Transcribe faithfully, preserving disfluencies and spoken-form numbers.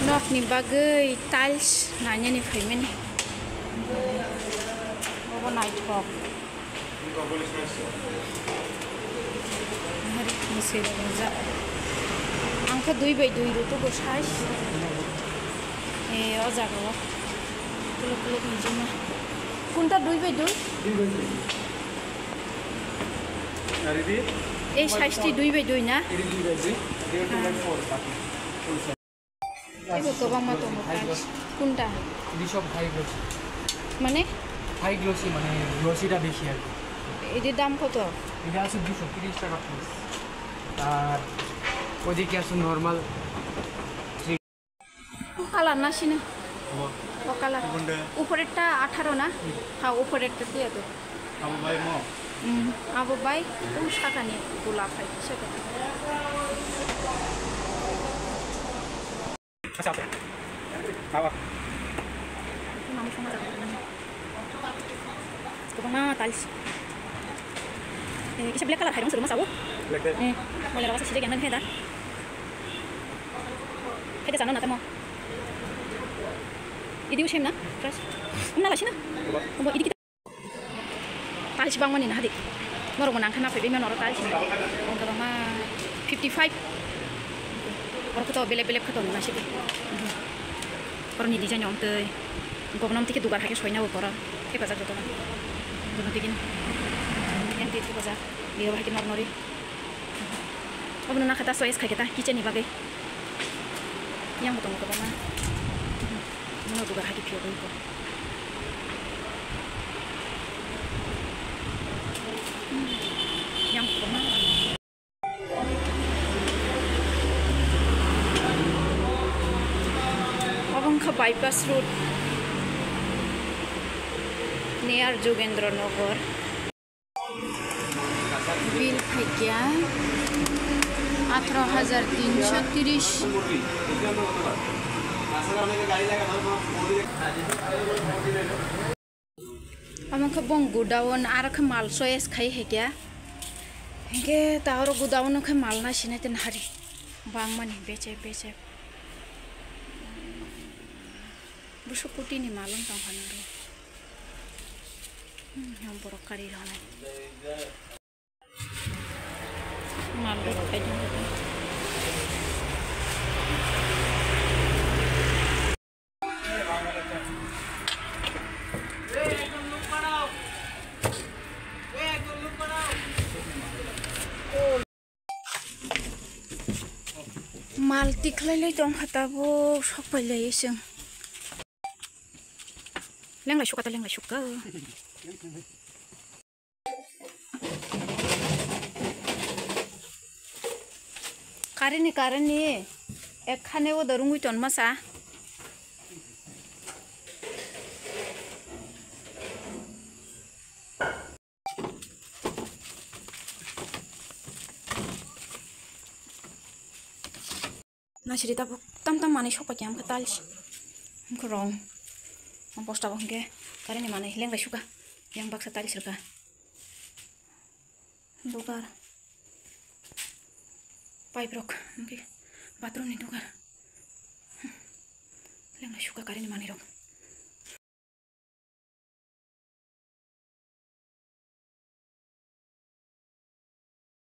Nokni bagwi tiles nainani phaimani. Obo naithok. Hari mwswi rok rijak. Ang khe dui bai dui rutugo size. E, o jaga o. Kuluk kuluk nijima. Kunta dui bai dui? Dui bai dui. Ari di? Ei size ti dui bai dui na? Iri dui bai dui. Iri two by four baki. Ibo kwbangma tongo price. Kunta? Iri sob high glossy. Mane? High glossy mane glossy ta besi ar ki. Idir dam koto? Iri asu duiso tiris taka piece. Ar odike asu normal. O color na sini? Obo. O color. Ubunde. Uporer ta atharo na? Hmm. Ha, uporer ta tiya to. Abo bai mo? Hmm, abo bai. O sakani gulap hai kisa to. Asa, asa. Awa. Kwbangma tiles. Eh, kisa black color hai rong suru ma sabo? Black, black. Eh, wala rasa sijak yang nang heda. Heda sana na tamo. Idi usem na? Fresh. Umna lasi na? Obo. Obo, idi kita. Tiles bangmani nahadi. Norok bo nangkha naphai bima norok tiles ni. Ang kwbangma fifty five. Borok khe to belep belep khe tongo naisidi. Borokni design no tei gobonam tike dugar hai khe soina bo borok. Thepajak jotono. Jono digini. Yang tei thepajak. Biyo hai khe nor nori. Obono nakha ta choice khai khe ta kitchen ni bagwi. Yang bo tongo kwbangma. Bono dugar hai khe phiyogwi bo. Yang bo kwbangma. Obo wngkha bypass road near Jogendra Nagar. Bill phaikya atharo hajar tinsho tiris. Omo khe bong godown, aro khe mal choice khai hai khe. Hinkhe ta oro godown o khe mal nai sinai ten hari. Bangmani bechek bechek. Busu kuti ni mal wng tong kha nang ro. Hmm, yang borok kari rw nai. Mal rok khai tong kha. Mal tikhlai lai tong kha tabuk sok pai lai chwng. Lenglai sukha ta lenglai sukha. Karini, karini, ek khane o dorungwi ton masa. Nasiri tabuk tam tam manwi sokpai khe, amkhe tiles, amkhe rong, bosta bo hinkhe karini manwi lenglai sukha, yang baksa tiles rwkha, dugar, pipe rok, amkhe bathroom ni dugar, lenglai sukha karini manwi rok.